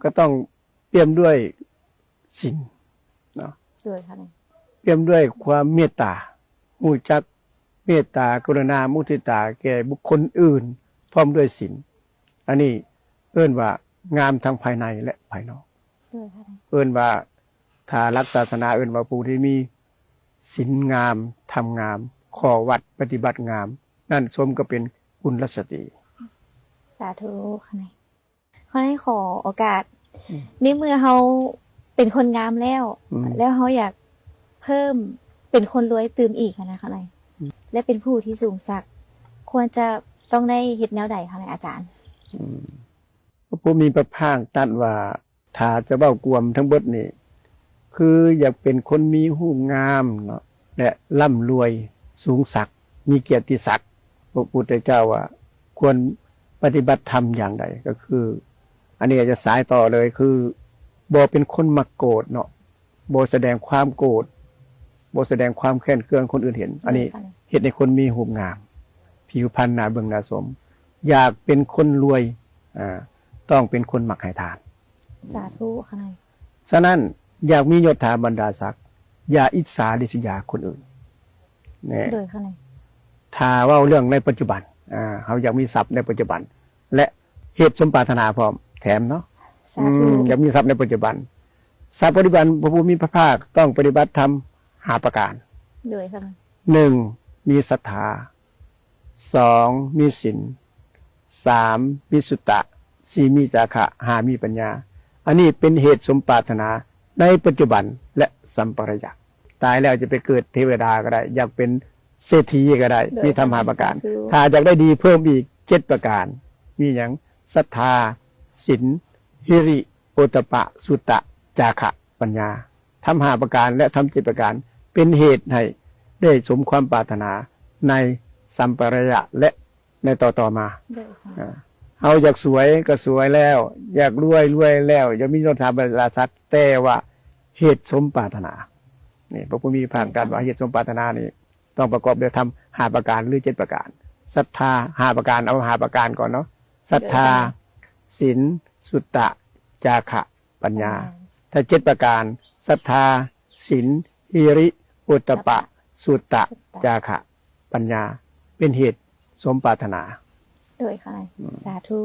ກໍຕ້ອງປ່ຽມດ້ວຍສິນເນາະ ໂດຍ ເປັນດ້ວຍຄວາມເມດຕາ ຮູ້ຈັກເມດຕາ ກະລຸນາ ມຸທິຕາ ແກ່ບຸກຄົນອື່ນ ພ້ອມດ້ວຍສິນ. ອັນນີ້ເອີ້ນວ່າງາມທັງພາຍໃນ ແລະ ພາຍນອກ. ໂດຍ ເອີ້ນວ່າ ຖ້າຫຼັກສາສະໜາເອີ້ນວ່າຜູ້ທີ່ມີສິນງາມ ທຳງາມ ຂໍ້ວັດປະຕິບັດງາມ ນັ້ນສົມກັບເປັນກຸນລະສະຕີ. ສາທຸ ຂໍໃຫ້ຂໍໂອກາດ ອືມ ໃນເມື່ອເຮົາເປັນຄົນງາມແລ້ວ ອືມ ແລ້ວເຮົາຢາກເພີ່ມເປັນຄົນລວຍຕື່ມອີກຫັ້ນນະ ຂະໄນ ອືມ ແລະ ເປັນຜູ້ທີ່ສູງສັກ ຄວນຈະຕ້ອງໄດ້ເຮັດແນວໃດ ຂະໄນ ອາຈານ? ອືມ ພະຜູ້ມີພະພາກຕັດວ່າ ຖ້າຈະເວົ້າກວມທັງເບິດນີ້ ຄືຢາກເປັນຄົນມີຮູບງາມເນາະ ແລະ ລ່ຳລວຍ ສູງສັກ ມີກຽດຕິສັກ ພະພຸດທະເຈົ້າວ່າຄວນປະຕິບັດທຳຢ່າງໃດ ກໍຄື ອັນນີ້ອາດຈະສາຍຕໍ່ເລີຍ ຄືບໍ່ເປັນຄົນມັກໂກດເນາະ ບໍ່ສະແດງຄວາມໂກດ ບໍ່ສະແດງຄວາມແຄ້ນເຄືອງຄົນອື່ນເຫັນ. ອັນນີ້ ໂດຍ ເຮັດໃຫ້ຄົນມີຮູບງາມ ຜິວພັນໜ້າເບິ່ງໜ້າຊົມ. ຢາກເປັນຄົນລວຍ ອາ ຕ້ອງເປັນຄົນມັກໃຫ້ທານ. ສາທຸ ຂະໄນ ສະນັ້ນ ຢາກມີຍົດຖາບັນດາສັກ ຢ່າອິດສາລິສຍາຄົນອື່ນ ແນ່ ໂດຍ ຂະໄນ ຖ້າເວົ້າເລື່ອງໃນປັດຈຸບັນ ອາ ເຮົາຢາກມີຊັບໃນປັດຈຸບັນ ແລະ ເຫດສົມປາດຖະໜາພ້ອມ ແຖມເນາະ ສາທຸ ອືມ ຢາກມີຊັບໃນປັດຈຸບັນ. ຊັບປະຕິບັນ ພະຜູ້ມີພະພາກຕ້ອງປະຕິບັດທຳຫ້າປະການ ໂດຍ ຂະໄນ ໜຶ່ງ ມີສັດທາ ສອງ ມີສິນ ສາມ ມີສຸຕະ ສີ່ ມີຈາຄະ ຫ້າ ມີປັນຍາ. ອັນນີ້ເປັນເຫດສົມປາດຖະໜາໃນປັດຈຸບັນ ແລະ ສຳປະລາຍະ. ຕາຍແລ້ວຈະໄປເກີດເທວະດາກໍໄດ້ ຢາກເປັນເສດຖີກໍໄດ້ ໂດຍ ມີທຳຫ້າປະການ. ສາທຸ ຖ້າຢາກໄດ້ດີເພີ່ມອີກເຈັດປະການ ມີຫຍັງ? ສັດທາ ສິນ ຫິລິ ໂອດຕະປະ ສຸຕະ ຈາຄະ ປັນຍາ. ທຳຫ້າປະການ ແລະ ທຳເຈັດປະການ ເປັນເຫດໃຫ້ໄດ້ສົມຄວາມປາດຖະໜາໃນສຳປະລາຍະ ແລະ ໃນຕໍ່ໆມາ. ໂດຍ ອາ ເຮົາຢາກສວຍກໍສວຍແລ້ວ ຢາກລວຍ ລວຍແລ້ວ ຢາກມີຍົດຖາບັນດາສັກ ແຕ່ວ່າເຫດສົມປາດຖະໜາ. ນີ້ ພະຜູ້ມີພະພາກຕັດວ່າເຫດສົມປາດຖະໜານີ້ ຕ້ອງປະກອບດ້ວຍທຳຫ້າປະການ ຫຼື ເຈັດປະການ. ສັດທາຫ້າປະການ ເອົາຫ້າປະການກ່ອນເນາະ. ສັດທາ ສິນ ສຸຕະ ຈາຄະ ປັນຍາ. ຖ້າເຈັດປະການ ສັດທາ ສິນ ຫິລິ ໂອດຕະປະ ສຸຕະ ຈາຄະ ປັນຍາ ເປັນເຫດສົມປາດຖະໜາ. ໂດຍ ຂະໄນ ອືມ ສາທຸ.